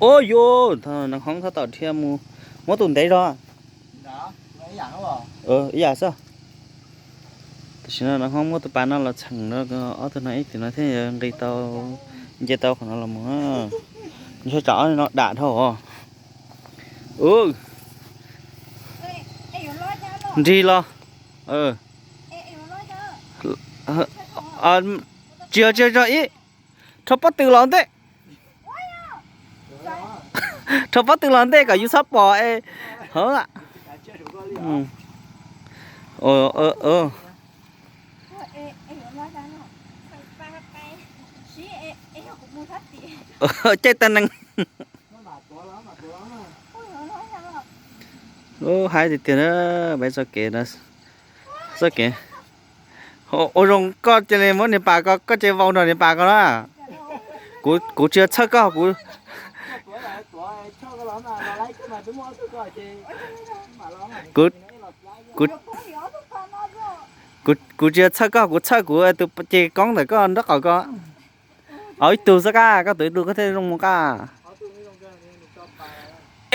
Ua yuav, Noo Hoob txhob tawm dhia mus, muab tus ntev zog. Ib yam xwb. Tam sim no Noo Hoob muab tus pas no los txheem rau ob tug no ib tim no thiaj yuav nqis tau, nce tau qhov no los mus. Ntshe tsam ob no dam dhau os. Nrig los. Tsis yog, tsis yog, tsis yog ib, rho pob tw los ntej. Rho pob tw los ntej kom yus txhob pom es. Hov. Caij tag nees. Lub haib tiag tiag na, peb txoj kev, txoj kev. Ua zoo koj cia li muab niag pas ko, koj cia li vau nrog niag pas ko na. Kuv tsis txhawj koj, kuv, kuv, kuv, kuv tsis txhawj koj, kuv txhawj kuv tus ces koob ntawm koj nraub qaum ko. Au ib tug xwb qab, koj tus ib tug koj thiaj zoo mus qab.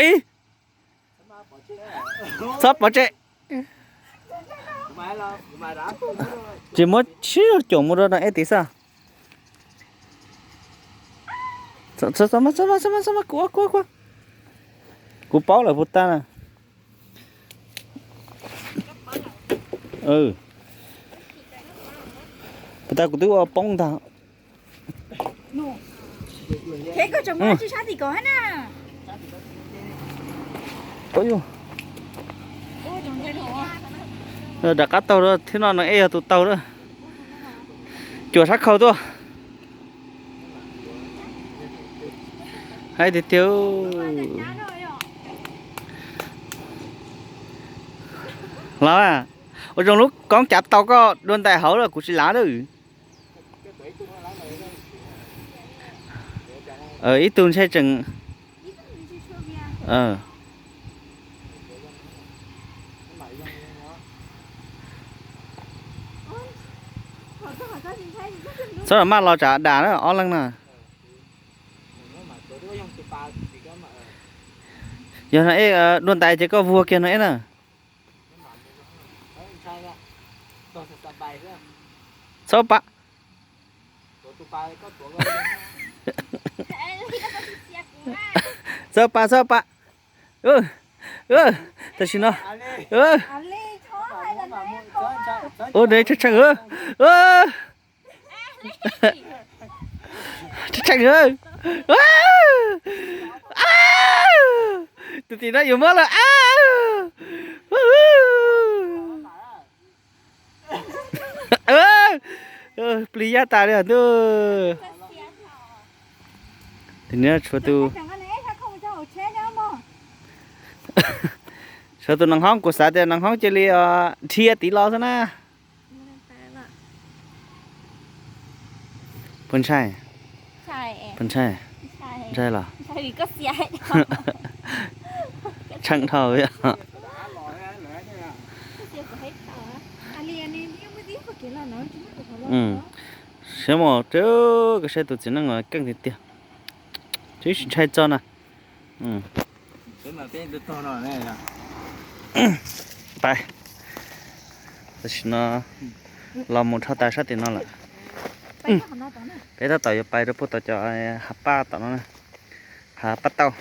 Ib, txhob pov tseg. Tsis muab sib cuam mus rau no ib tim xwb. Kuv, kuv, kuv, kuv paub lawm puas tag na. Puas tag kuv twb ua poob ntag. Rov qab taug thiab no, no es yog tus taug lawm. Cuam sab khau tuaj. Haib tiag tiag. Los, ua zoo lub koob cav tau koj dua ntais hauv lawm, kuv tsis lav lawm. Ib tug ntshe tseem. Txhob maj los tsam dam na ob leeg na. Yog no es dua ntais ces koj vuag kiag no es na. Txhob pa, txhob pa, txhob pa. Tam sim no, ua tshee tshee, tshee tshee. Tus tim no yuav muab lawm. Plig yaj tas li ntuj. Tim no tshuav tus, tshuav tus Noo Hoob, kuv xav tias Noo Hoob cia li dhia tid los xwb na. Puas ntshai? Puas ntshai? Ntshai los? Tshee dhau. Siab mus, koj saib tus txiv neej keej tiag tiag. Twb tsis ntshai txog na. Pais. Tam sim no los mus dhau tas sab tim no lawm. Peb tab tom yuav pais rau puag tom cov hav paj tom no na. Hav paj tauj.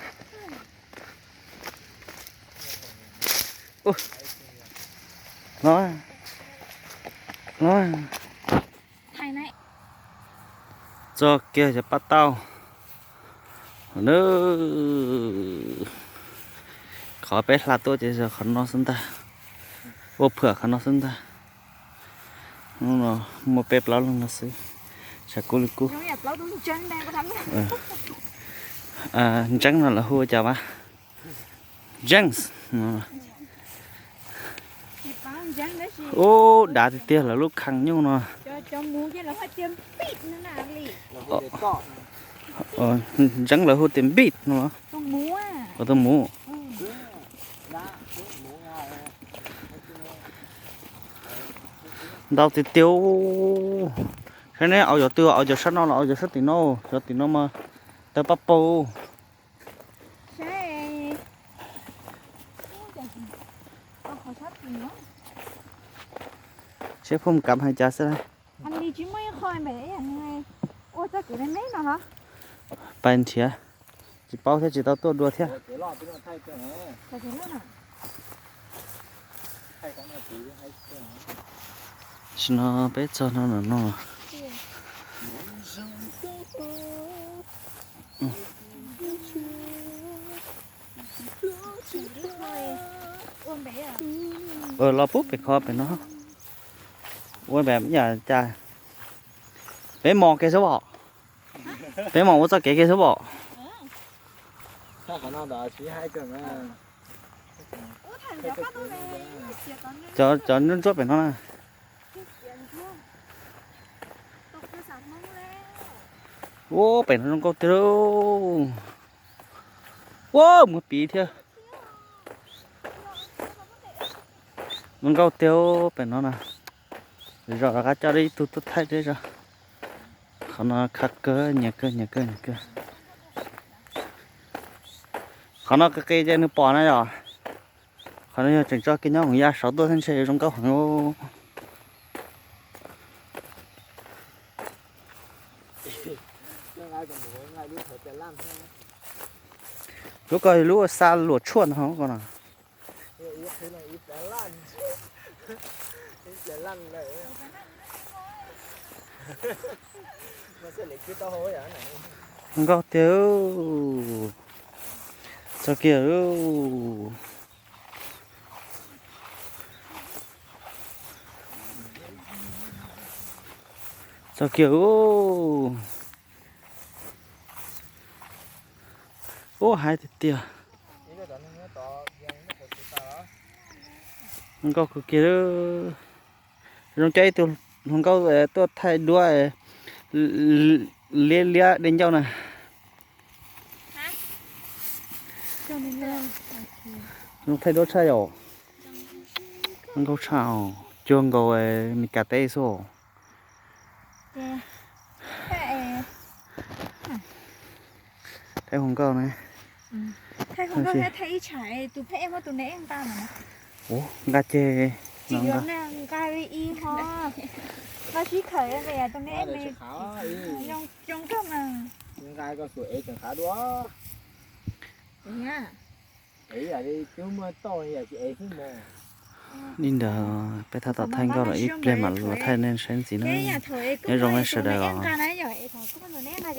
Los, los. Txog kiag cov paj tauj. Qhov peb hla tuaj ces yog qhov no xwb ntag. Ua phwam qhov no xwb ntag. Hnub no muaj peb plaub leeg no xwb, tshav kub li kub. Ntseeb no lawv hu ua cas mas? Ntseeb. Ub, dav tiag tiag lawv lub khaj nyuj no. Ntseeb lawv hu tias npij no. Tus muv. Ntau tiag tiag. Saib neb, au yog twg, au yog sab no los au yog sab tim no, cov tim no mas tawg paj paug. Seb puas kam hais cas xwb. Pais nrhiav, tsis paub thiab tsis tau tuaj dua thiab. Tam sim no peb txog no no no. Los pub pem kho pem no. Ua pem yam cas? Peb mos kev xwb pom. Peb mos ua txoj kev kiag xwb pom. Cov ntsuab ntsuab pem no na. Ua pem no zoo nkauj tiag lauj. Ua muaj piv thiab. Zoo nkauj tiag pem no na. Zaum rov qab coj ib tug tuaj thaij thiab tso. Qhov no khab kawg, nyiam kawg, nyiam kawg, nyiam kawg. Qhov no qis qis ces nws pom na yom. Qhov no yog tseem tso kev nyob hoom yaj saud tuaj thiab ntshe yuav zoo nkauj heev. Lub ko lub xa luam tshuaj ntag ko no. Nkauj tiag. Txog kiag. Txog kiag. Ub, haib tiag tiag. Nkauj kawg kiag. Zoo coj ib tug hluas nkauj tuaj thaij duab liab liab dej ncauj na. Zoo thaij duab tshaj yom. Nkauj tshaj, cuag nkaus Meskas teb xwb. Thaij hluas nkauj na. Nqa ceg. Li ntawd peb tab tom thaij nkauj los ib pliag mam los thaij nej saib ntxiv na. Nyob zoo nej sawv daws os.